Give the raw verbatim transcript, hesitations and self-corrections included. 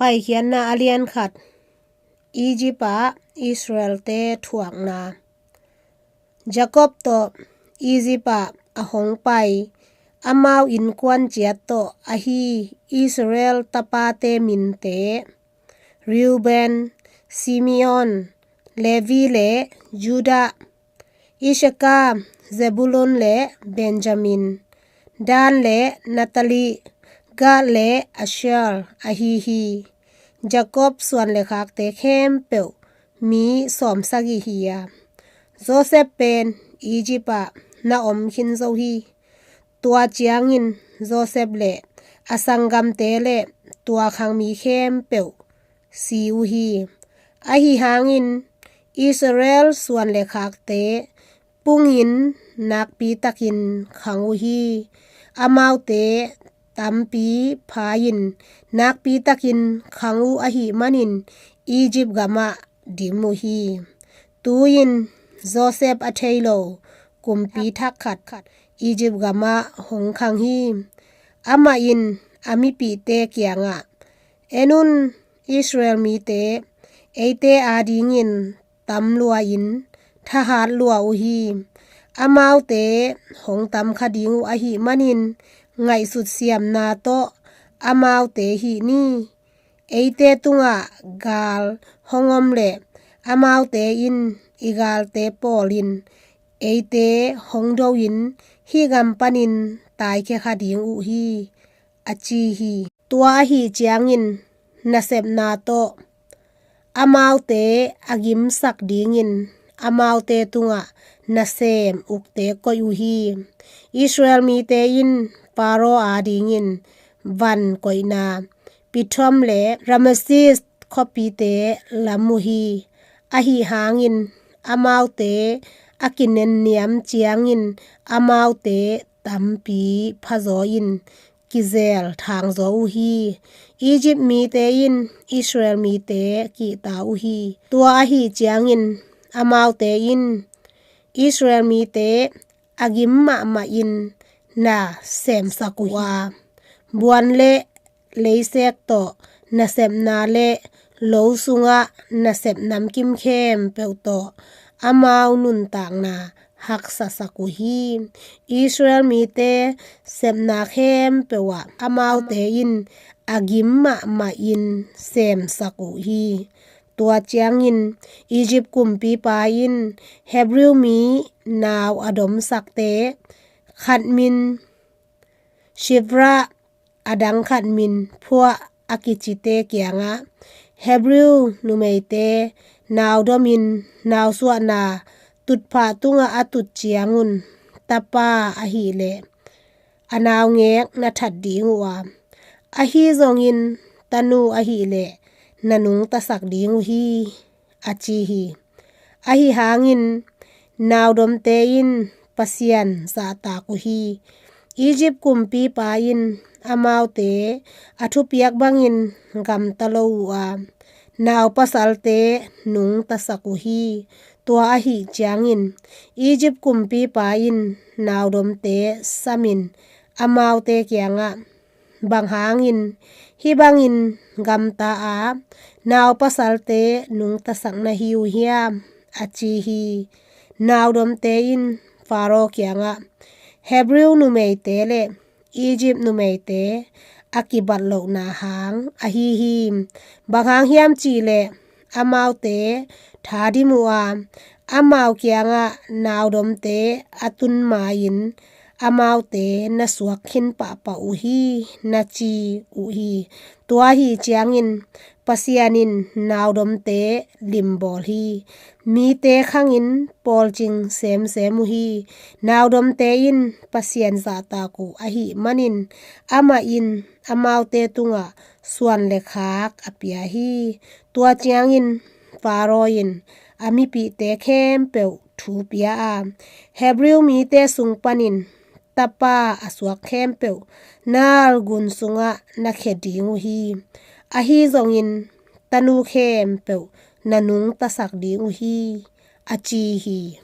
Paikhiatna a lian khat. Egypt ah Israel-te thuakna. Jacob tawh Egypt ah a hong pai, amau innkuan ciat tawh ahi Israel tapate minte: Reuben, Simeon, Levi le Judah, Issachar, Zebulun le Benjamin, Dan le Naphtali, Gad le Asher ahi hi. Jacob suan le khakte khempeuh mi sawmsagih hi a, Joseph pen Egypt ah na om khin zo hi. Tua ciangin Joseph le a sanggamte le tua khangmi khempeuh si uh hi. Ahi hangin Israel suan le khakte pungin nakpitakin khang uh hi. Amaute tampi pha-in nakpitakin khang uh ahih manin Egypt gamah dim uh hi. Tu-in Joseph a thei lo kumpi thak khat Egypt gamah hong khang hi. Amah in a mipihte kiangah, "En un, Israel mite eite adingin tam lua-in thahat lua uh hi. Amaute hong tam kha ding uh ahih manin ngaihsut siamna tawh amaute hih ni. Eite tungah gal hong om leh amaute in i galte pawlin eite hong do-in hih gam panin taikhia kha ding uh hi," a ci hi. Tua ahih ciangin nasepna tawh amaute a gimsak dingin amaute tungah nasem ukte koih uh hi. Israel mite in Pharaoh adingin van koihna Pithom le Rameses khuapite lam uh hi. Ahi hangin amaute a kinenniam ciangin amaute tampi phazaw-in kizel thangzaw uh hi. Egypt mite in Israel mite kihta uh hi. Tua ahih ciangin amaute in Israel mite a gim mahmahin na semsak uh a, buan le leiseek tawh nasepna le lo sungah nasep namkim khempeuh tawh amau nuntakna haksasak uh hi. Israel mite sepna khempeuh ah amaute in a gim mahmahin semsak uh hi. Tua ciangin Egypt kumpipa in Hebrew mi nau a domsakte, khat min Shifrah, a dang khat min Puah a kicite kiangah, "Hebrew numeite nau domin nausuahna tutphah tungah a tut ciangun tapa ahih leh a naungek na that ding uh a, ahi zongin tanu ahih leh na nungtasak ding uh hi," a ci hi. Ahi hangin naudomte in Pasian zahtak uh hi. Egypt kumpipa in amaute a thupiak bangin gamta lo uh a, naupasalte nungtasak uh hi. Tua ahih ciangin Egypt kumpipa in naudomte samin amaute kiangah, "Bang hangin hih bangin gamta a naupasalte nungtasak na hi uh hiam?" a ci hi. Naudomte in Pharaoh kiangah, "Hebrew numeite le Egypt numeite a kibat lohna hang ahi hi. Bang hang hiam cihleh amaute thadim uh a, amau kiangah naudomte a tun ma-in amaute na suak khin pahpah uh hi," na ci uh hi. Tua ahih ciangin Pasian in naudomte limbawl hi. Mite khangin pawlcing semsem uh hi. Naudomte in Pasian zahtak uh ahih manin amah in amaute tungah suan le khak a pia hi. Tua ciangin Pharaoh in a mipihte khempeuh thu pia a, Hebrew mite sung panin tapa a suak khempeuh Nile gun sungah na khia ding uh hi. Ahi zongin tanu khempeuh na nungtasak ding uh hi, a ci hi.